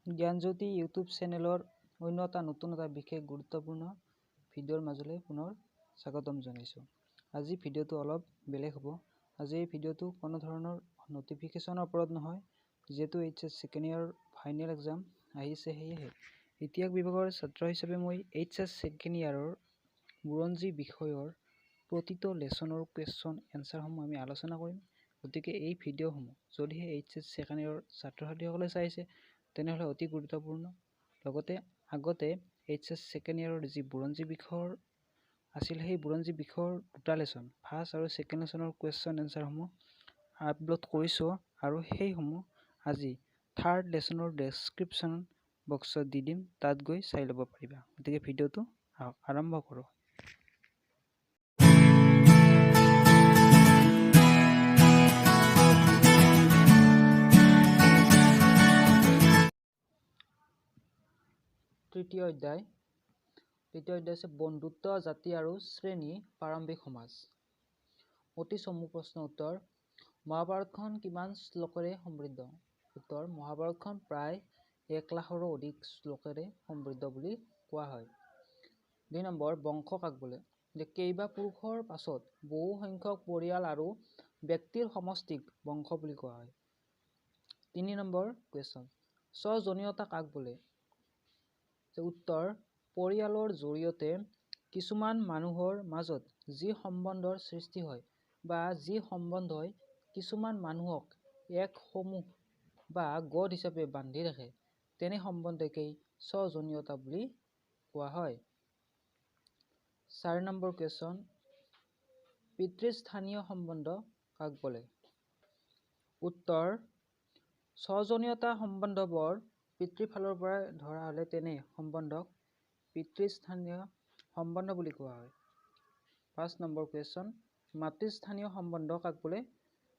Gyanjyoti YouTube চেনেলৰ অন্য এটা নতুন এটা বিশেষ গুৰুত্বপূৰ্ণ ভিডিঅ'ৰ মাজলৈ পুনৰ স্বাগতম জনাইছোঁ। আজি ভিডিঅ'টো অলপ বেলেগ হ'ব। আজি এই ভিডিঅ'টো কোনো ধৰণৰ নটিফিকেশ্যনৰ ওপৰত নহয়, যিহেতু H S second year final exam আহিছে, সেয়েহে ইতিহাস বিভাগৰ ছাত্ৰ হিচাপে মই এইচ এছ ছেকেণ্ড ইয়াৰৰ বুৰঞ্জী বিষয়ৰ প্ৰতিটো লেচনৰ কুৱেশ্যন এনচাৰসমূহ আমি আলোচনা কৰিম। গতিকে এই ভিডিঅ'সমূহ যদিহে এইচ এছ ছেকেণ্ড ইয়াৰৰ ছাত্ৰ ছাত্ৰীসকলে চাইছে তেনেহ'লে অতি গুৰুত্বপূৰ্ণ। লগতে আগতে এইচ এছ ছেকেণ্ড ইয়াৰৰ যি বুৰঞ্জী বিষয়ৰ আছিল, সেই বুৰঞ্জী বিষয়ৰ দুটা লেচন, ফাৰ্ষ্ট আৰু ছেকেণ্ড লেচনৰ কুৱেশ্যন এনচাৰসমূহ আপলোড কৰিছোঁ আৰু সেইসমূহ আজি থাৰ্ড লেচনৰ ডেছক্ৰিপশ্যন বক্সত দি দিম, তাত গৈ চাই ল'ব পাৰিবা। গতিকে ভিডিঅ'টো আৰম্ভ কৰোঁ। তৃতীয় অধ্যায়। তৃতীয় অধ্যায় হৈছে বন্ধুত্ব, জাতি আৰু শ্ৰেণী, প্ৰাৰম্ভিক সমাজ। অতি চমু প্ৰশ্ন উত্তৰ। মহাভাৰতখন কিমান শ্লোকেৰে সমৃদ্ধ? উত্তৰ, মহাভাৰতখন প্ৰায় 1 লাখৰো অধিক শ্লোকেৰে সমৃদ্ধ বুলি কোৱা হয়। 2 নম্বৰ, বংশ কাক বোলে? যে কেইবা পুৰুষৰ পাছত বহু সংখ্যক পৰিয়াল আৰু ব্যক্তিৰ সমষ্টিক বংশ বুলি কোৱা হয়। 3 নম্বৰ কুৱেশ্যন, স্বজনীয়তা কাক বোলে? যে উত্তৰ, পৰিয়ালৰ জৰিয়তে কিছুমান মানুহৰ মাজত যি সম্বন্ধৰ সৃষ্টি হয় বা যি সম্বন্ধই কিছুমান মানুহক এক সমূহ বা গোট হিচাপে বান্ধি ৰাখে, তেনে সম্বন্ধকেই স্বজনীয়তা বুলি কোৱা হয়। 4 নম্বৰ কুৱেশ্যন, পিতৃস্থানীয় সম্বন্ধ কাক বোলে? উত্তৰ, স্বজনীয়তা সম্বন্ধবোৰ পিতৃৰ ফালৰ পৰা ধৰা হ'লে তেনে সম্বন্ধক পিতৃস্থানীয় সম্বন্ধ বুলি কোৱা হয়। 5 নম্বৰ কুৱেশ্যন, মাতৃস্থানীয় সম্বন্ধ কাক বোলে?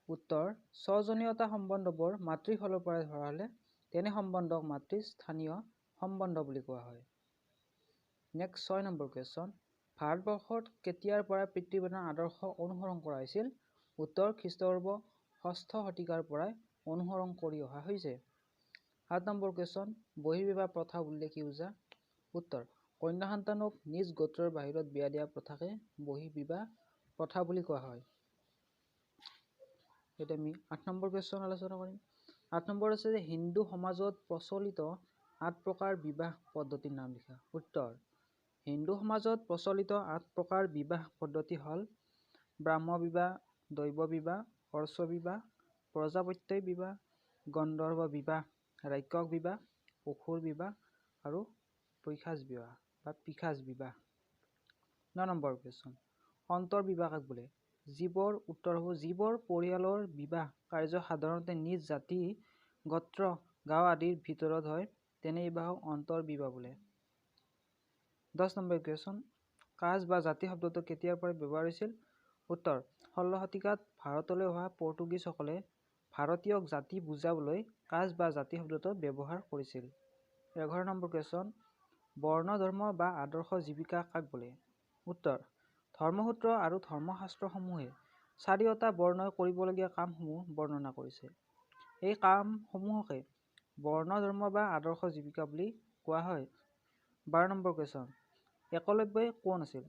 উত্তৰ, স্বজনীয়তা সম্বন্ধবোৰ মাতৃৰ ফালৰ পৰা ধৰা হ'লে তেনে সম্বন্ধক মাতৃস্থানীয় সম্বন্ধ বুলি কোৱা হয়। নেক্সট 6 নম্বৰ কুৱেশ্যন, ভাৰতবৰ্ষত কেতিয়াৰ পৰা পিতৃপ্ৰধান আদৰ্শ অনুসৰণ কৰা হৈছিল? উত্তৰ, খ্ৰীষ্টপূৰ্ব 6ষ্ঠ শতিকাৰ পৰাই অনুসৰণ কৰি অহা হৈছে। 7 নম্বৰ কুৱেশ্যন, বহিৰ্বিবাহ প্ৰথা বুলিলে কি বুজা? উত্তৰ, কন্যা সন্তানক নিজ গোত্ৰৰ বাহিৰত বিয়া দিয়া প্ৰথাকে বহিৰ্বিবাহ প্ৰথা বুলি কোৱা হয়। এতিয়া আমি 8 নম্বৰ কুৱেশ্যন আলোচনা কৰিম। 8 নম্বৰ আছে যে হিন্দু সমাজত প্ৰচলিত 8 প্ৰকাৰ বিবাহ পদ্ধতিৰ নাম লিখা। উত্তৰ, হিন্দু সমাজত প্ৰচলিত 8 প্ৰকাৰ বিবাহ পদ্ধতি হ'ল ব্ৰাহ্ম বিবাহ, দৈৱ বিবাহ, অৰ্চ বিবাহ, প্ৰজাপত্য বিবাহ, গন্ধৰ্ব বিবাহ, ৰাক্ষস বিবাহ, অসুৰ বিবাহ আৰু পৈশাচ বিবাহ বা পিশাচ বিবাহ। 9 নম্বৰ কুৱেশ্যন, অন্তৰ বিবাহ কাক বোলে? যিবোৰ, উত্তৰ হ'ব যিবোৰ পৰিয়ালৰ বিবাহ কাৰ্য সাধাৰণতে নিজ জাতি, গোত্ৰ, গাঁও আদিৰ ভিতৰত হয়, তেনে বিবাহক অন্তৰ বিবাহ বোলে। 10 নম্বৰ কুৱেশ্যন, কাজ বা জাতি শব্দটো কেতিয়াৰ পৰা ব্যৱহাৰ হৈছিল? উত্তৰ, 16 শতিকাত ভাৰতলৈ অহা পৰ্তুগীজসকলে ভাৰতীয়ক জাতি বুজাবলৈ কাজ বা জাতি শব্দটো ব্যৱহাৰ কৰিছিল। 11 নম্বৰ কুৱেশ্যন, বৰ্ণ ধৰ্ম বা আদৰ্শ জীৱিকা কাক বোলে? উত্তৰ, ধৰ্মসূত্ৰ আৰু ধৰ্মশাস্ত্ৰসমূহে চাৰিওটা বৰ্ণই কৰিবলগীয়া কামসমূহ বৰ্ণনা কৰিছে। এই কামসমূহকে বৰ্ণ ধৰ্ম বা আদৰ্শ জীৱিকা বুলি কোৱা হয়। 12 নম্বৰ কুৱেশ্যন, একলব্যই কোন আছিল?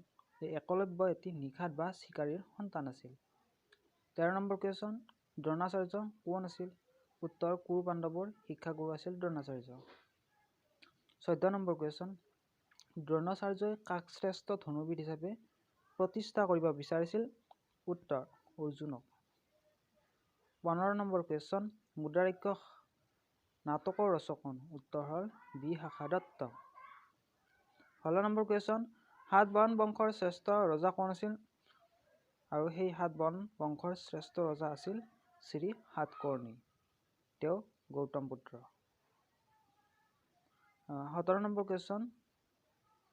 একলব্য এটি নিষাদ বা চিকাৰীৰ সন্তান আছিল। 13 নম্বৰ কুৱেশ্যন, দ্ৰোণাচাৰ্য কোন আছিল? উত্তৰ, কুৰু পাণ্ডৱৰ শিক্ষাগুৰু আছিল দ্ৰোণাচাৰ্য। 14 নম্বৰ কুৱেশ্যন, দ্ৰোণাচাৰ্যই কাক শ্ৰেষ্ঠ ধনুৰ্বিদ হিচাপে প্ৰতিষ্ঠা কৰিব বিচাৰিছিল? উত্তৰ, অৰ্জুনক। 15 নম্বৰ কুৱেশ্যন, মুদ্ৰাৰাক্ষস নাটকৰ ৰচক কোন? উত্তৰ হ'ল বিশাখা দত্ত। 16 নম্বৰ কুৱেশ্যন, সাতবাহন বংশৰ শ্ৰেষ্ঠ ৰজা কোন আছিল? আৰু সেই সাতবাহন বংশৰ শ্ৰেষ্ঠ ৰজা আছিল শ্ৰী সাতকৰ্ণী, তেওঁ গৌতম পুত্ৰ। 17 নম্বৰ কুৱেশ্যন,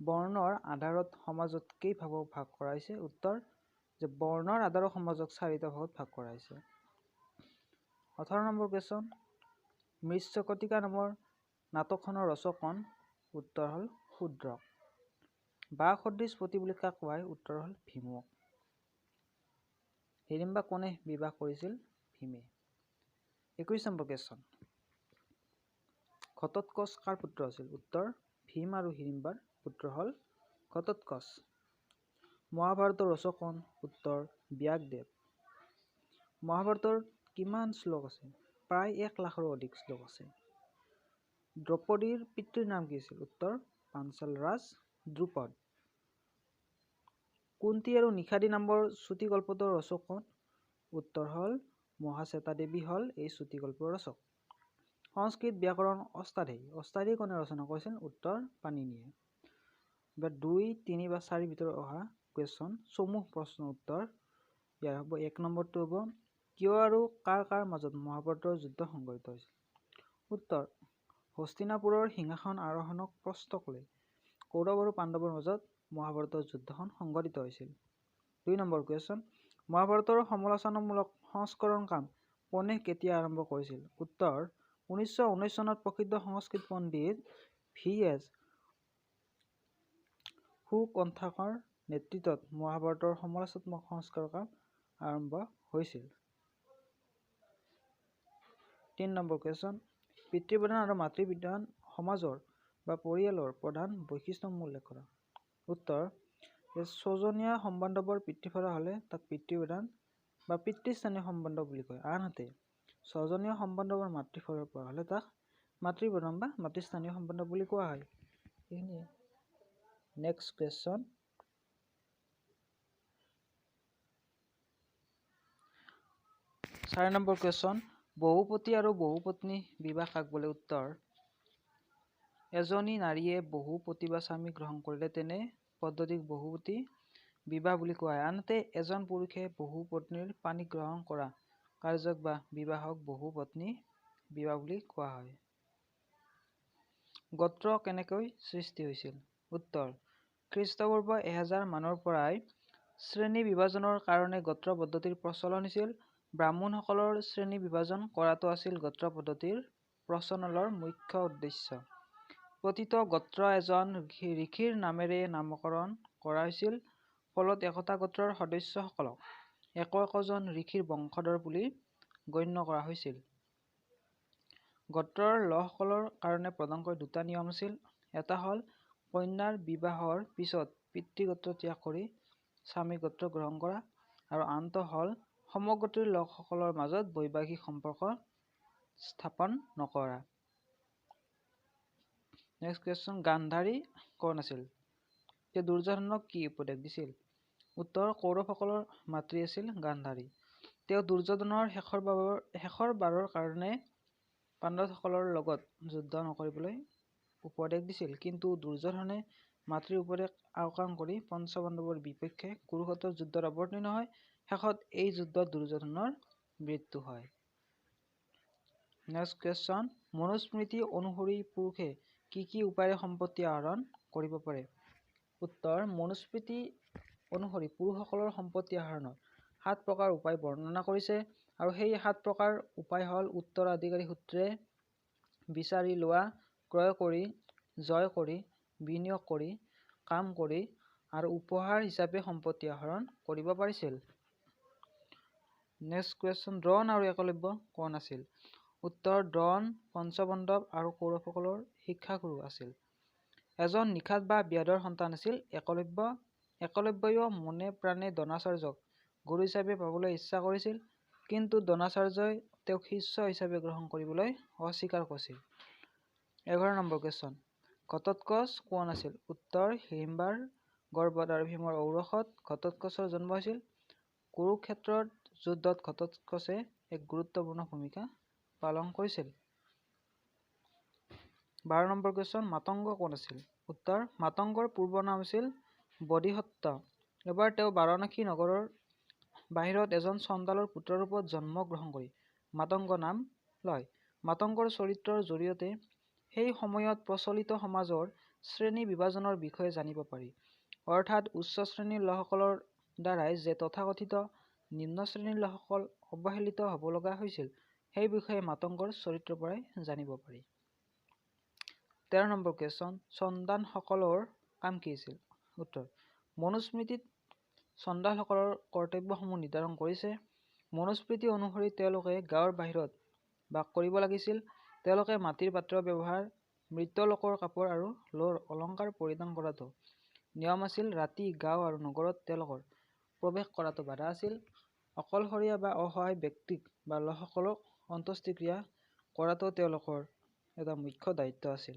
বৰ্ণৰ আধাৰত সমাজত কেই ভাগত ভাগ কৰা হৈছে? উত্তৰ, যে বৰ্ণৰ আধাৰত সমাজক 4টা ভাগত ভাগ কৰা হৈছে। 18 নম্বৰ কুৱেশ্যন, মৃচ্ছকটিকা নামৰ নাটকখনৰ ৰচক কোন? উত্তৰ হ'ল শূদ্ৰক। বাঘ সদৃশ পতি বুলি কাক কোৱা হয়? উত্তৰ হ'ল ভীমক। হিড়িম্বা কোনে বিবাহ কৰিছিল? ভীমে। 21 নম্বৰ কুৱেশ্যন, ঘটোৎকচ কাৰ পুত্ৰ আছিল? উত্তৰ, ভীম আৰু হিড়িম্বাৰ পুত্ৰ হ'ল ঘটোৎকচ। মহাভাৰতৰ ৰচক কোন? উত্তৰ, ব্যাসদেৱ। মহাভাৰতৰ কিমান শ্লোক আছে? প্ৰায় 1 লাখৰো অধিক শ্লোক আছে। দ্ৰৌপদীৰ পিতৃৰ নাম কি আছিল? উত্তৰ, পাঞ্চালৰাজ দ্ৰুপদ। কুন্তী আৰু নিষাদী নামৰ চুটিগল্পটোৰ ৰচক কোন? উত্তৰ হ'ল মহাশ্বেতা দেৱী হ'ল এই চুটিগল্পৰ ৰচক। সংস্কৃত ব্যাকৰণ অষ্টাধ্যায়ী, অষ্টাধ্যায়ী কোনে ৰচনা কৰিছিল? উত্তৰ, পাণিনিয়ে। বা 2, 3 বা 4 ভিতৰত অহা কুৱেশ্যন, চমু প্ৰশ্ন উত্তৰ। ইয়াৰ হ'ব 1 নম্বৰটো হ'ব কিয় আৰু কাৰ কাৰ মাজত মহাভাৰতৰ যুদ্ধ সংঘটিত হৈছিল? উত্তৰ, হস্তিনাপুৰৰ সিংহাসন আৰোহণক প্ৰশ্নক লৈ কৌৰৱ আৰু পাণ্ডৱৰ মাজত মহাভাৰতৰ যুদ্ধখন সংঘটিত হৈছিল। 2 নম্বৰ কুৱেশ্যন, মহাভাৰতৰ সমালোচনামূলক সংস্কৰণ কাম কোনে কেতিয়া আৰম্ভ কৰিছিল? উত্তৰ, 1919 চনত প্ৰসিদ্ধ সংস্কৃত পণ্ডিত ভি এছ সুকন্ঠাকৰ নেতৃত্বত মহাভাৰতৰ সমালোচনাত্মক সংস্কৰণ কাম আৰম্ভ হৈছিল। 3 নম্বৰ কুৱেশ্যন, পিতৃপ্ৰধান আৰু মাতৃপ্ৰধান সমাজৰ বা পৰিয়ালৰ প্ৰধান বৈশিষ্ট্যসমূহ উল্লেখ কৰা। উত্তৰ, স্বজনীয় সম্বন্ধবোৰ পিতৃফৰা হ'লে তাক পিতৃপ্ৰধান বা পিতৃস্থানীয় সম্বন্ধ বুলি কয়। আনহাতে স্বজনীয় সম্বন্ধবোৰ মাতৃফলৰ পৰা হ'লে তাক মাতৃপ্ৰধান বা মাতৃস্থানীয় সম্বন্ধ বুলি কোৱা হয়। এইখিনিয়ে। নেক্সট কুৱেশ্যন, 4 নম্বৰ কুৱেশ্যন, বহুপতি আৰু বহুপত্নী বিবাহ কাক বোলে? উত্তৰ, এজনী নাৰীয়ে বহু পতি বা স্বামী গ্ৰহণ কৰিলে তেনে পদ্ধতিক বহুপতি বিবাহ বুলি কোৱা হয়। আনহাতে এজন পুৰুষে বহু পত্নীৰ পাণি গ্ৰহণ কৰা কাৰ্যক বা বিবাহক বহুপত্নী বিবাহ বুলি কোৱা হয়। গোত্ৰ কেনেকৈ সৃষ্টি হৈছিল? উত্তৰ, খ্ৰীষ্টপূৰ্ব 1000 মানৰ পৰাই শ্ৰেণী বিভাজনৰ কাৰণে গোত্ৰ পদ্ধতিৰ প্ৰচলন হৈছিল। ব্ৰাহ্মণসকলৰ শ্ৰেণী বিভাজন কৰাটো আছিল গোত্ৰ পদ্ধতিৰ প্ৰচলনৰ মুখ্য উদ্দেশ্য। প্ৰতিটো গোত্ৰ এজন ঋষিৰ নামেৰে নামকৰণ কৰা হৈছিল। ফলত একতা গোত্ৰৰ সদস্যসকলক একো একোজন ঋষিৰ বংশধৰ বুলি গণ্য কৰা হৈছিল। গোত্ৰৰ লোকসকলৰ কাৰণে প্ৰধানকৈ দুটা নিয়ম আছিল। এটা হ'ল কন্যাৰ বিবাহৰ পিছত পিতৃগোত্ৰ ত্যাগ কৰি স্বামী গোত্ৰ গ্ৰহণ কৰা, আৰু আনটো হ'ল সমগোত্ৰীয় লোকসকলৰ মাজত বৈবাহিক সম্পৰ্ক স্থাপন নকৰা। নেক্সট কুৱেশ্যন, গান্ধাৰী কোন আছিল? তেওঁ দুৰ্যোধনক কি উপদেশ দিছিল? উত্তৰ, কৌৰৱসকলৰ মাতৃ আছিল গান্ধাৰী। তেওঁ দুৰ্যোধনৰ শেষৰ বাৰৰ কাৰণে পাণ্ডৱসকলৰ লগত যুদ্ধ নকৰিবলৈ উপদেশ দিছিল। কিন্তু দুৰ্যোধনে মাতৃৰ উপদেশ আওকাণ কৰি পঞ্চপাণ্ডৱৰ বিপক্ষে কুৰুক্ষেত্ৰৰ যুদ্ধত অৱতীৰ্ণ হয়। শেষত এই যুদ্ধত দুৰ্যোধনৰ মৃত্যু হয়। নেক্সট কুৱেশ্যন, মনুস্মৃতি অনুসৰি পুৰুষে কি কি উপায়েৰে সম্পত্তি আহৰণ কৰিব পাৰে? উত্তৰ, মনুস্মৃতি অনুসৰি পুৰুষসকলৰ সম্পত্তি আহৰণৰ 7 প্ৰকাৰ উপায় বৰ্ণনা কৰিছে, আৰু সেই 7 প্ৰকাৰ উপায় হ'ল উত্তৰাধিকাৰী সূত্ৰে বিচাৰি লোৱা, ক্ৰয় কৰি, জয় কৰি, বিনিয়োগ কৰি, কাম কৰি আৰু উপহাৰ হিচাপে সম্পত্তি আহৰণ কৰিব পাৰিছিল। নেক্সট কুৱেশ্যন, দ্ৰোণ আৰু একলব্য কোন আছিল? উত্তৰ, দ্ৰোণ পঞ্চপাণ্ডৱ আৰু কৌৰৱসকলৰ শিক্ষাগুৰু আছিল। এজন নিষাদ বা ব্যাধৰ সন্তান আছিল একলব্য। একলব্যয়ো মনে প্ৰাণে দ্ৰোণাচাৰ্যক গুৰু হিচাপে পাবলৈ ইচ্ছা কৰিছিল, কিন্তু দ্ৰোণাচাৰ্যই তেওঁক শিষ্য হিচাপে গ্ৰহণ কৰিবলৈ অস্বীকাৰ কৰিছিল। 11 নম্বৰ কুৱেশ্যন, ঘটোৎকচ কোন আছিল? উত্তৰ, হিড়িম্বাৰ গৰ্ভত আৰু ভীমৰ ঔৰসত ঘটোৎকচৰ জন্ম হৈছিল। কুৰুক্ষেত্ৰৰ যুদ্ধত ঘটোৎকচে এক গুৰুত্বপূৰ্ণ ভূমিকা পালন কৰিছিল। 12 নম্বৰ কুৱেশ্যন, মাতংগ কোন আছিল? উত্তৰ, মাতংগৰ পূৰ্ব নাম আছিল বোধিসত্ত্ব। এবাৰ তেওঁ বাৰাণসী নগৰৰ বাহিৰত এজন চণ্ডালৰ পুত্ৰৰূপত জন্ম গ্ৰহণ কৰি মাতংগ নাম লয়। মাতংগৰ চৰিত্ৰৰ জৰিয়তে সেই সময়ত প্ৰচলিত সমাজৰ শ্ৰেণী বিভাজনৰ বিষয়ে জানিব পাৰি। অৰ্থাৎ উচ্চ শ্ৰেণীৰ লোকসকলৰ দ্বাৰাই যে তথাকথিত নিম্ন শ্ৰেণীৰ লোকসকল অৱহেলিত হ'ব লগা হৈছিল, সেই বিষয়ে মাতংগৰ চৰিত্ৰৰ পৰাই জানিব পাৰি। 13 নম্বৰ কুৱেশ্যন, চণ্ডালসকলৰ কাম কি আছিল? উত্তৰ, মনুস্মৃতিত চণ্ডালসকলৰ কৰ্তব্যসমূহ নিৰ্ধাৰণ কৰিছে। মনুস্মৃতি অনুসৰি তেওঁলোকে গাঁৱৰ বাহিৰত বাস কৰিব লাগিছিল। তেওঁলোকে মাটিৰ পাত্ৰ ব্যৱহাৰ, মৃত লোকৰ কাপোৰ আৰু লোৰ অলংকাৰ পৰিধান কৰাটো নিয়ম আছিল। ৰাতি গাঁও আৰু নগৰত তেওঁলোকৰ প্ৰৱেশ কৰাটো বাধা আছিল। অকলশৰীয়া বা অসহায় ব্যক্তিক বা লোকসকলক অন্ত্যেষ্টিক্ৰিয়া কৰাটো তেওঁলোকৰ এটা মুখ্য দায়িত্ব আছিল।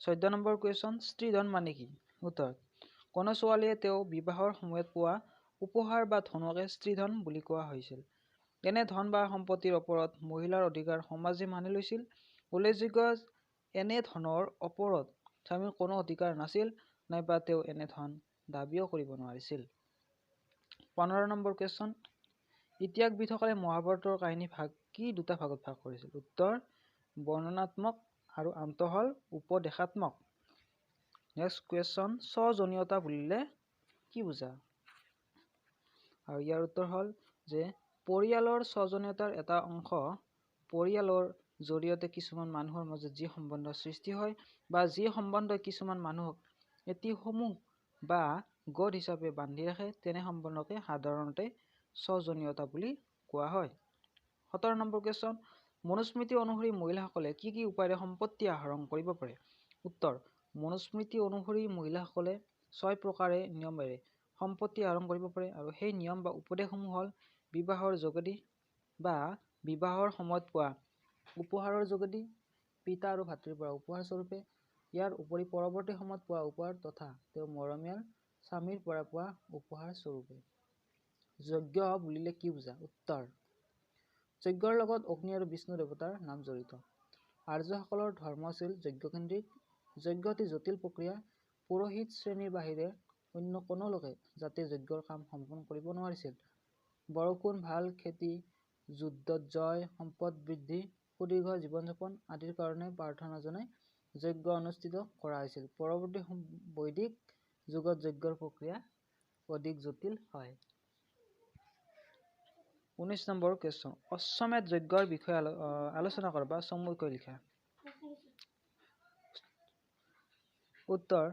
14 নম্বৰ কুৱেশ্যন, স্ত্ৰীধন মানে কি? উত্তৰ, কোনো ছোৱালীয়ে তেওঁ বিবাহৰ সময়ত পোৱা উপহাৰ বা ধনকে স্ত্ৰীধন বুলি কোৱা হৈছিল। এনে ধন বা সম্পত্তিৰ ওপৰত মহিলাৰ অধিকাৰ সমাজে মানি লৈছিল। উল্লেখযোগ্য এনে ধনৰ ওপৰত স্বামীৰ কোনো অধিকাৰ নাছিল, নাইবা তেওঁ এনে ধন দাবীও কৰিব নোৱাৰিছিল। 15 নম্বৰ কুৱেশ্যন, ইতিহাসবিদসকলে মহাভাৰতৰ কাহিনী ভাগ কি দুটা ভাগত ভাগ কৰিছিল? উত্তৰ, বৰ্ণনাত্মক আৰু আনটো হ'ল উপদেশাত্মক। নেক্সট কুৱেশ্যন, স্বজনীয়তা বুলিলে কি বুজা? আৰু ইয়াৰ উত্তৰ হ'ল যে পৰিয়ালৰ স্বজনীয়তাৰ এটা অংশ পৰিয়ালৰ জৰিয়তে কিছুমান মানুহৰ মাজত যি সম্বন্ধ সৃষ্টি হয় বা যি সম্বন্ধই কিছুমান মানুহক এটি সমূহ বা গোট হিচাপে বান্ধি ৰাখে, তেনে সম্বন্ধকে সাধাৰণতে স্বজনীয়তা বুলি কোৱা হয়। 17 নম্বৰ কুৱেশ্যন, মনুস্মৃতি অনুসৰি মহিলাসকলে কি কি উপায়েৰে সম্পত্তি আহৰণ কৰিব পাৰে? উত্তৰ, মনুস্মৃতি অনুসৰি মহিলাসকলে 6 প্ৰকাৰে নিয়মেৰে সম্পত্তি আহৰণ কৰিব পাৰে আৰু সেই নিয়ম বা উপদেশসমূহ হ'ল বিবাহৰ যোগেদি বা বিবাহৰ সময়ত পোৱা উপহাৰৰ যোগেদি, পিতা আৰু ভাতৃৰ পৰা উপহাৰ স্বৰূপে, ইয়াৰ উপৰি পৰৱৰ্তী সময়ত পোৱা উপহাৰ তথা তেওঁ মৰমীয়াল স্বামীৰ পৰা পোৱা উপহাৰ স্বৰূপে। যজ্ঞ বুলিলে কি বুজা? উত্তৰ, যজ্ঞৰ লগত অগ্নি আৰু বিষ্ণু দেৱতাৰ নাম জড়িত। আৰ্যসকলৰ ধৰ্ম আছিল যজ্ঞকেন্দ্ৰিক। যজ্ঞ অতি জটিল প্ৰক্ৰিয়া। পুৰোহিত শ্ৰেণীৰ বাহিৰে অন্য কোনো লোকে যাতে যজ্ঞৰ কাম সমাপন কৰিব নোৱাৰিছিল। বৰষুণ, ভাল খেতি, যুদ্ধত জয়, সম্পদ বৃদ্ধি, সুদীৰ্ঘ জীৱন-যাপন আদিৰ কাৰণে প্ৰাৰ্থনা জনাই যজ্ঞ অনুষ্ঠিত কৰা হৈছিল। পৰৱৰ্তী বৈদিক যুগত যজ্ঞৰ প্ৰক্ৰিয়া অধিক জটিল হয়। 19 নম্বৰ কুৱেশ্যন, অশ্বমেধ যজ্ঞৰ বিষয়ে আলোচনা কৰা বা চমুকৈ লিখা। উত্তৰ,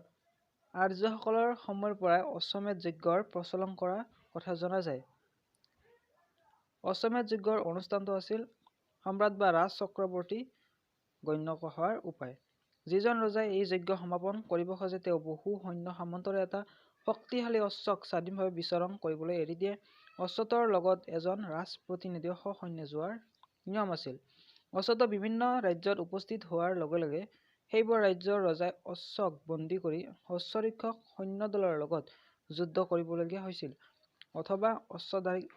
আৰ্যসকলৰ সময়ৰ পৰাই অশ্বমেধ যজ্ঞৰ প্ৰচলন কৰা কথা জনা যায়। অশ্বমেধ যজ্ঞৰ অনুষ্ঠানটো আছিল সম্ৰাট বা ৰাজ চক্ৰৱৰ্তী গণ্য হোৱাৰ উপায়। যিজন ৰজাই এই যজ্ঞ সমাপন কৰিব খোজে তেওঁ বহু সৈন্য সামন্তৰে এটা শক্তিশালী অশ্বক স্বাধীনভাৱে বিচৰণ কৰিবলৈ এৰি দিয়ে। অশ্বটোৰ লগত এজন ৰাজ প্ৰতিনিধিও সসৈন্যে যোৱাৰ নিয়ম আছিল। অশ্বটো বিভিন্ন ৰাজ্যত উপস্থিত হোৱাৰ লগে লগে সেইবোৰ ৰাজ্যৰ ৰজাই অশ্বক বন্দী কৰি অশ্বৰক্ষক সৈন্যদলৰ লগত যুদ্ধ কৰিবলগীয়া হৈছিল অথবা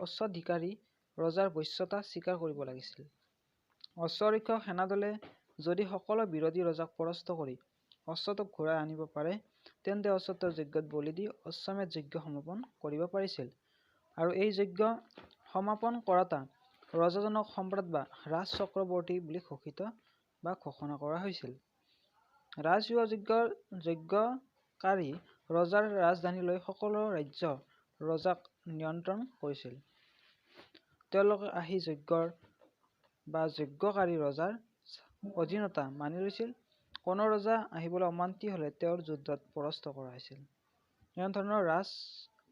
অশ্বাধিকাৰী ৰজাৰ বশ্যতা স্বীকাৰ কৰিব লাগিছিল। অশ্বৰক্ষক সেনাদলে যদি সকলো বিৰোধী ৰজাক পৰাস্ত কৰি অশ্বটোক ঘূৰাই আনিব পাৰে, তেন্তে অশ্বটোৰ যজ্ঞত বলি দি অশ্বমেধ যজ্ঞ সমাপন কৰিব পাৰিছিল। আৰু এই যজ্ঞ সমাপন কৰাতা ৰজাজনক সম্ৰাট বা ৰাজ চক্ৰৱৰ্তী বুলি ঘোষিত বা ঘোষণা কৰা হৈছিল। ৰাজসূয় যজ্ঞকাৰী ৰজাৰ ৰাজধানীলৈ সকলো ৰাজ্য ৰজাক নিয়ন্ত্ৰণ কৰিছিল। তেওঁলোকে আহি যজ্ঞৰ বা যজ্ঞকাৰী ৰজাৰ অধীনতা মানি লৈছিল। কোনো ৰজা আহিবলৈ অমান্তি হলে তেওঁৰ যুদ্ধত পৰাস্ত কৰা হৈছিল। এনেধৰণৰ ৰাজ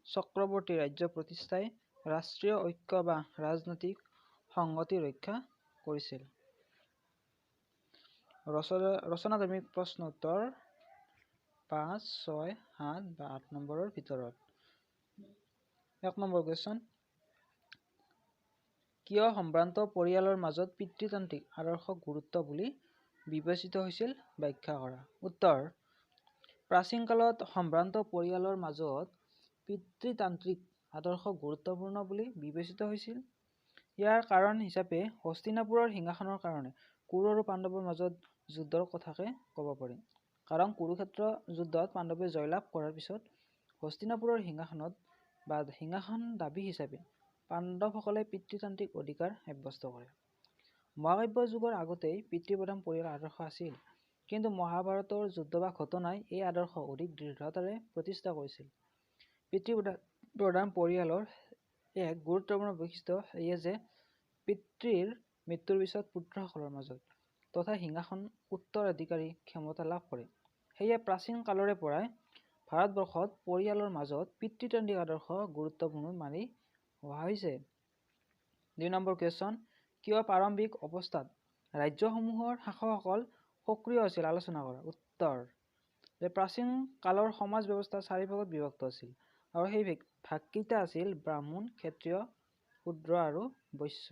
চক্ৰৱৰ্তী ৰাজ্য প্ৰতিষ্ঠাই ৰাষ্ট্ৰীয় ঐক্য বা ৰাজনৈতিক সংগতি ৰক্ষা কৰিছিল। ৰচনাধৰ্মী প্ৰশ্ন উত্তৰ 5, 6, 7 বা 8 নম্বৰৰ ভিতৰত। 1 নম্বৰ কুৱেশ্যন, কিয় সম্ভ্ৰান্ত পৰিয়ালৰ মাজত পিতৃতান্ত্ৰিক আদৰ্শ গুৰুত্ব বুলি বিবেচিত হৈছিল ব্যাখ্যা কৰা। উত্তৰ, প্ৰাচীন কালত সম্ভ্ৰান্ত পৰিয়ালৰ মাজত পিতৃতান্ত্ৰিক আদৰ্শ গুৰুত্বপূৰ্ণ বুলি বিবেচিত হৈছিল। ইয়াৰ কাৰণ হিচাপে হস্তিনাপুৰৰ সিংহাসনৰ কাৰণে কুৰু আৰু পাণ্ডৱৰ মাজত যুদ্ধৰ কথাকে ক'ব পাৰি। কাৰণ কুৰুক্ষেত্ৰ যুদ্ধত পাণ্ডৱে জয়লাভ কৰাৰ পিছত হস্তিনাপুৰৰ সিংহাসনত বা সিংহাসন দাবী হিচাপে পাণ্ডৱসকলে পিতৃতান্ত্ৰিক অধিকাৰ সাব্যস্ত কৰে। মহাকাব্য যুগৰ আগতেই পিতৃপ্ৰধান পৰিয়ালৰ আদৰ্শ আছিল, কিন্তু মহাভাৰতৰ যুদ্ধ বা ঘটনাই এই আদৰ্শ অধিক দৃঢ়তাৰে প্ৰতিষ্ঠা কৰিছিল। পিতৃপ্ৰধান পৰিয়ালৰ এক গুৰুত্বপূৰ্ণ বৈশিষ্ট্য এয়ে যে পিতৃৰ মৃত্যুৰ পিছত পুত্ৰসকলৰ মাজত তথা সিংহাসন উত্তৰাধিকাৰী ক্ষমতা লাভ কৰে। সেয়ে প্ৰাচীন কালৰে পৰাই ভাৰতবৰ্ষত পৰিয়ালৰ মাজত পিতৃতান্ত্ৰিক আদৰ্শ গুৰুত্বপূৰ্ণ মানি অহা হৈছে। 2 নম্বৰ কুৱেশ্যন, কিয় প্ৰাৰম্ভিক অৱস্থাত ৰাজ্যসমূহৰ শাসকসকল সক্ৰিয় আছিল আলোচনা কৰা। উত্তৰ যে প্ৰাচীন কালৰ সমাজ ব্যৱস্থা চাৰি ভাগত বিভক্ত আছিল আৰু সেই ভাগকেইটা আছিল ব্ৰাহ্মণ, ক্ষত্ৰিয়, শূদ্ৰ আৰু বৈশ্য।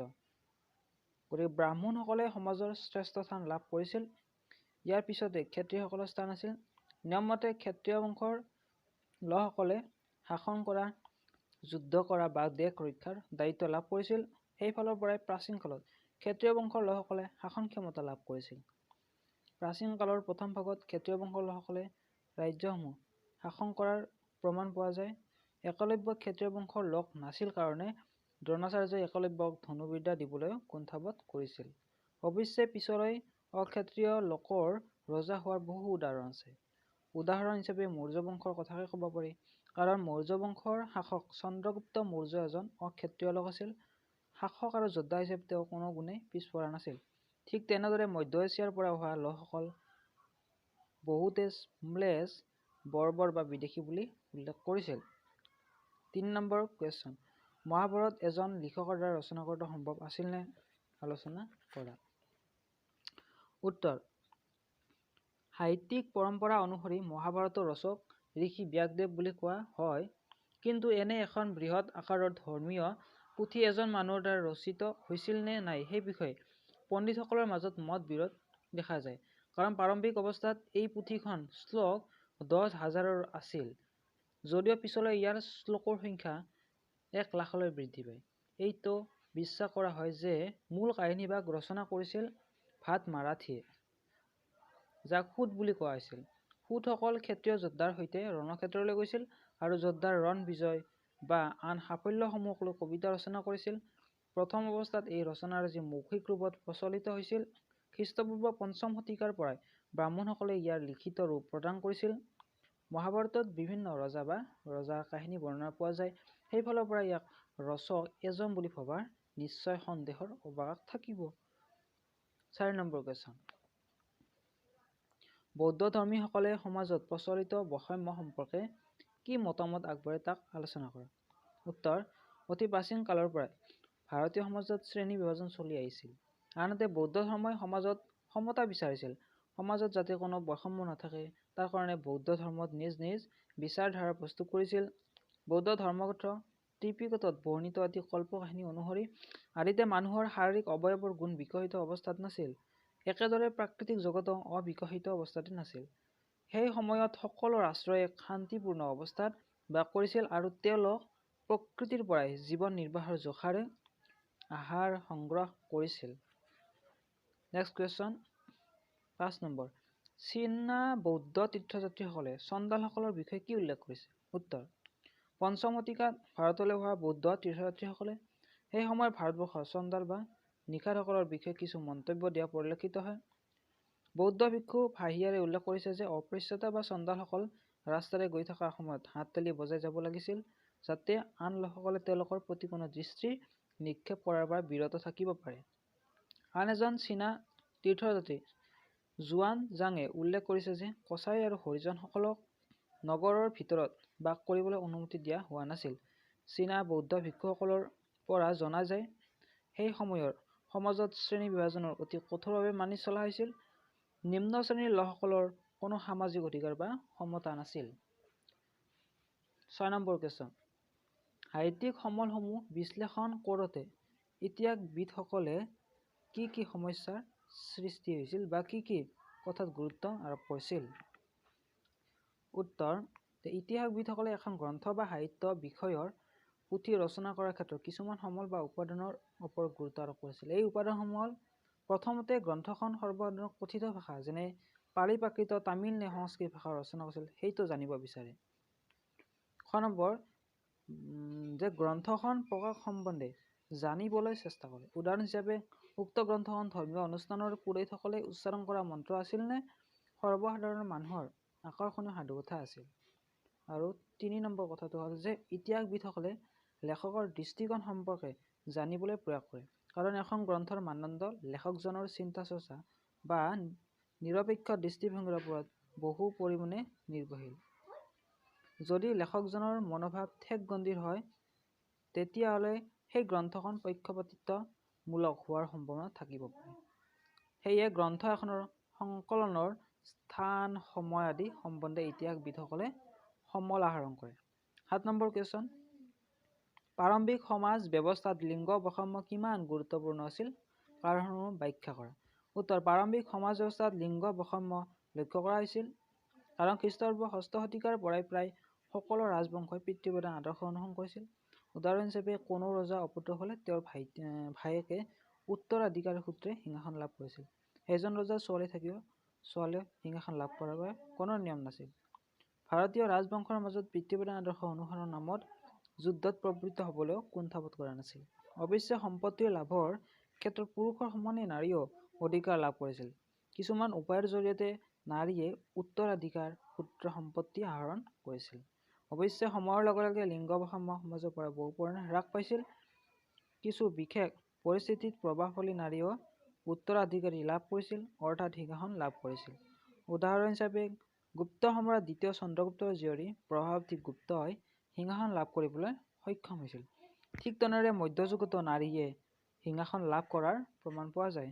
গতিকে ব্ৰাহ্মণসকলে সমাজৰ শ্ৰেষ্ঠ স্থান লাভ কৰিছিল। ইয়াৰ পিছতে ক্ষত্ৰিয়সকলৰ স্থান আছিল। নিয়মমতে ক্ষত্ৰিয় বংশৰ লোকসকলে শাসন কৰা, যুদ্ধ কৰা বা দেশ ৰক্ষাৰ দায়িত্ব লাভ কৰিছিল। সেইফালৰ পৰাই প্ৰাচীন কালত ক্ষত্ৰিয় বংশৰ লোকসকলে শাসন ক্ষমতা লাভ কৰিছিল। প্ৰাচীন কালৰ প্ৰথম ভাগত ক্ষত্ৰিয় বংশৰ লোকসকলে ৰাজ্যসমূহ শাসন কৰাৰ প্ৰমাণ পোৱা যায়। একলব্য ক্ষত্ৰিয় বংশৰ লোক নাছিল কাৰণে দ্ৰোণাচাৰ্যই একলব্যক ধনুৰ্বিদ্যা দিবলৈ কুণ্ঠাবোধ কৰিছিল। অৱশ্যে পিছলৈ অক্ষত্ৰিয় লোকৰ ৰজা হোৱাৰ বহু উদাহৰণ আছে। উদাহৰণ হিচাপে মৌৰ্য বংশৰ কথাকে ক'ব পাৰি, কাৰণ মৌৰ্য বংশৰ শাসক চন্দ্ৰগুপ্ত মৌৰ্য এজন অক্ষত্ৰিয় লোক আছিল। শাসক আৰু যোদ্ধা হিচাপে তেওঁ কোনো গুণেই পিছপৰা নাছিল। ঠিক তেনেদৰে মধ্য এছিয়াৰ পৰা অহা লোকসকল বহুতে ম্লেছ, বৰ্বৰ বা বিদেশী বুলি উল্লেখ কৰিছিল। 3 নম্বৰ কুৱেশ্যন, মহাভাৰত এজন লিখকৰ দ্বাৰা ৰচনা কৰাটো সম্ভৱ আছিল নে? আলোচনা কৰা। উত্তৰ, সাহিত্যিক পৰম্পৰা অনুসৰি মহাভাৰতৰ ৰচক ঋষি ব্যাসদেৱ বুলি কোৱা হয়। কিন্তু এনে এখন বৃহৎ আকাৰৰ ধৰ্মীয় পুথি এজন মানুহৰ দ্বাৰা ৰচিত হৈছিল নে নাই সেই বিষয়ে পণ্ডিতসকলৰ মাজত মত বিৰোধ দেখা যায়। কাৰণ প্ৰাৰম্ভিক অৱস্থাত এই পুথিখন শ্লোক 10,000 আছিল, যদিও পিছলৈ ইয়াৰ শ্লোকৰ সংখ্যা 1 লাখলৈ বৃদ্ধি পায়। এইটো বিশ্বাস কৰা হয় যে মূল কাহিনীভাগ ৰচনা কৰিছিল ভাট মাৰাঠীয়ে, যাক সুত বুলি কোৱা হৈছিল। সুতসকল ক্ষত্ৰিয় যোদ্ধাৰ সৈতে ৰণক্ষেত্ৰলৈ গৈছিল আৰু যোদ্ধাৰ ৰণ বিজয় বা আন সাফল্যসমূহক লৈ কবিতা ৰচনা কৰিছিল। প্ৰথম অৱস্থাত এই ৰচনাৰাজি মৌখিক ৰূপত প্ৰচলিত হৈছিল। খ্ৰীষ্টপূৰ্ব 5ম শতিকাৰ পৰাই ব্ৰাহ্মণসকলে ইয়াৰ লিখিত ৰূপ প্ৰদান কৰিছিল। মহাভাৰতত বিভিন্ন ৰজা বা ৰজাৰ কাহিনী বৰ্ণনা পোৱা যায়। সেইফালৰ পৰা ইয়াক ৰচক এজন বুলি ভবাৰ নিশ্চয় সন্দেহৰ অৱকাশ থাকিব। 4 নম্বৰ কুৱেশ্যন, বৌদ্ধ ধৰ্মীসকলে সমাজত প্ৰচলিত বৈষম্য সম্পৰ্কে কি মতামত আগবঢ়ায় তাক আলোচনা কৰা। উত্তৰ, অতি প্ৰাচীন কালৰ পৰাই ভাৰতীয় সমাজত শ্ৰেণী বিভাজন চলি আহিছিল। আনহাতে বৌদ্ধ ধৰ্মই সমাজত সমতা বিচাৰিছিল। সমাজত যাতে কোনো বৈষম্য নাথাকে তাৰ কাৰণে বৌদ্ধ ধৰ্মত নিজ নিজ বিচাৰধাৰা প্ৰস্তুত কৰিছিল। বৌদ্ধ ধৰ্মগ্ৰন্থ ত্ৰিপিটকত বৰ্ণিত এটি কল্পকাহিনী অনুসৰি আদিতে মানুহৰ শাৰীৰিক অৱয়ৱৰ গুণ বিকশিত অৱস্থাত নাছিল, একেদৰে প্ৰাকৃতিক জগতো অবিকশিত অৱস্থাতে নাছিল। সেই সময়ত সকলো ৰাষ্ট্ৰই এক শান্তিপূৰ্ণ অৱস্থাত বাস কৰিছিল আৰু তেওঁলোক প্ৰকৃতিৰ পৰাই জীৱন নিৰ্বাহৰ জোখাৰে আহাৰ সংগ্ৰহ কৰিছিল। নেক্সট কুৱেশ্যন, 5 নম্বৰ, চীনা বৌদ্ধ তীৰ্থযাত্ৰীসকলে চণ্ডালসকলৰ বিষয়ে কি উল্লেখ কৰিছে? উত্তৰ, 5ম শতিকাত ভাৰতলৈ অহা বৌদ্ধ তীৰ্থযাত্ৰীসকলে সেই সময়ত ভাৰতবৰ্ষৰ চণ্ডাল বা নিষাদসকলৰ বিষয়ে কিছু মন্তব্য দিয়া পৰিলক্ষিত হয়। বৌদ্ধ ভিক্ষু ফাহিয়াৰে উল্লেখ কৰিছে যে অপৃচ্ছতা বা চণ্ডালসকল ৰাস্তাৰে গৈ থকা সময়ত হাত তালি বজাই যাব লাগিছিল, যাতে আন লোকসকলে তেওঁলোকৰ প্ৰতি কোনো দৃষ্টি নিক্ষেপ কৰাৰ পৰা বিৰত থাকিব পাৰে। আন এজন চীনা তীৰ্থযাত্ৰী জুৱান জাঙে উল্লেখ কৰিছে যে কছাৰী আৰু হৰিজনসকলক নগৰৰ ভিতৰত বাস কৰিবলৈ অনুমতি দিয়া হোৱা নাছিল। চীনা বৌদ্ধ ভিক্ষুসকলৰ পৰা জনা যায় সেই সময়ৰ সমাজত শ্ৰেণী বিভাজনৰ অতি কঠোৰভাৱে মানি চলা হৈছিল। নিম্ন শ্ৰেণীৰ লোকসকলৰ কোনো সামাজিক অধিকাৰ বা সমতা নাছিল। 6 নম্বৰ কুৱেশ্যন, সাহিত্যিক সমলসমূহ বিশ্লেষণ কৰোঁতে ইতিহাসবিদসকলে কি কি সমস্যাৰ সৃষ্টি হৈছিল বা কি কি কথাত গুৰুত্ব আৰোপ কৰিছিল? উত্তৰ, ইতিহাসবিদসকলে এখন গ্ৰন্থ বা সাহিত্য বিষয়ৰ পুথি ৰচনা কৰাৰ ক্ষেত্ৰত কিছুমান সমল বা উপাদানৰ ওপৰত গুৰুত্ব আৰোপ কৰিছিল। এই উপাদানসমূহ হ'ল, প্ৰথমতে গ্ৰন্থখন সৰ্বসাধাৰণৰ কথিত ভাষা যেনে পালি, প্ৰাকৃত, তামিল নে সংস্কৃত ভাষা ৰচনা কৰিছিল সেইটো জানিব বিচাৰে। 6 নম্বৰ, যে গ্ৰন্থখন প্ৰকাশ সম্বন্ধে জানিবলৈ চেষ্টা কৰে। উদাহৰণ হিচাপে উক্ত গ্ৰন্থখন ধৰ্মীয় অনুষ্ঠানৰ পুৰোহিতসকলে উচ্চাৰণ কৰা মন্ত্ৰ আছিল নে সৰ্বসাধাৰণ মানুহৰ আকৰ্ষণীয় সাধুকথা আছিল। আৰু 3 নম্বৰ কথাটো হ'ল যে ইতিহাসবিদসকলে লেখকৰ দৃষ্টিকোণ সম্পৰ্কে জানিবলৈ প্ৰয়াস কৰে, কাৰণ এখন গ্ৰন্থৰ মানদণ্ড লেখকজনৰ চিন্তা চৰ্চা বা নিৰপেক্ষ দৃষ্টিভংগীৰ ওপৰত বহু পৰিমাণে নিৰ্ভৰশীল। যদি লেখকজনৰ মনোভাৱ ঠেক গণ্ডিৰ হয়, তেতিয়াহ'লে সেই গ্ৰন্থখন পক্ষপাতিত্বমূলক হোৱাৰ সম্ভাৱনা থাকিব পাৰে। সেয়ে গ্ৰন্থ এখনৰ সংকলনৰ স্থান, সময় আদি সম্বন্ধে ইতিহাসবিদসকলে সমল আহৰণ কৰে। 7 নম্বৰ কুৱেশ্যন, প্ৰাৰম্ভিক সমাজ ব্যৱস্থাত লিংগ বৈষম্য কিমান গুৰুত্বপূৰ্ণ আছিল, কাৰণসমূহ ব্যাখ্যা কৰা। উত্তৰ, প্ৰাৰম্ভিক সমাজ ব্যৱস্থাত লিংগ বৈষম্য লক্ষ্য কৰা হৈছিল, কাৰণ খ্ৰীষ্টপূৰ্ব 6ষ্ঠ শতিকাৰ পৰাই প্ৰায় সকলো ৰাজবংশই পিতৃপ্ৰধান আদৰ্শ অনুসৰণ কৰিছিল। উদাহৰণ হিচাপে কোনো ৰজা অপুত্ৰ হ'লে তেওঁৰ ভায়েকে উত্তৰাধিকাৰ সূত্ৰে সিংহাসন লাভ কৰিছিল। সেইজন ৰজাৰ ছোৱালী থাকিও ছোৱালীয়ে সিংহাসন লাভ কৰাৰ বাবে কোনো নিয়ম নাছিল। ভাৰতীয় ৰাজবংশৰ মাজত পিতৃপ্ৰধান আদৰ্শ অনুসৰণৰ নামত যুদ্ধত প্ৰবৃত্ত হ'বলৈও কুণ্ঠাবোধ কৰা নাছিল। অৱশ্যে সম্পত্তিৰ লাভৰ ক্ষেত্ৰত পুৰুষৰ সমানে নাৰীয়েও অধিকাৰ লাভ কৰিছিল। কিছুমান উপায়ৰ জৰিয়তে নাৰীয়ে উত্তৰাধিকাৰ সূত্ৰে সম্পত্তি আহৰণ কৰিছিল। অৱশ্যে সময়ৰ লগে লগে লিংগ বৈষম্য সমাজৰ পৰা বহু পৰিমাণে হ্ৰাস পাইছিল। কিছু বিশেষ পৰিস্থিতিত প্ৰভাৱশালী নাৰীয়েও উত্তৰাধিকাৰী লাভ কৰিছিল, অৰ্থাৎ সিংহাসন লাভ কৰিছিল। উদাহৰণ হিচাপে গুপ্ত সম্ৰাট দ্বিতীয় চন্দ্ৰগুপ্তৰ জীয়ৰী প্ৰভাৱতী গুপ্তই সিংহাসন লাভ কৰিবলৈ সক্ষম হৈছিল। ঠিক তেনেদৰে মধ্যযুগতো নাৰীয়ে সিংহাসন লাভ কৰাৰ প্ৰমাণ পোৱা যায়।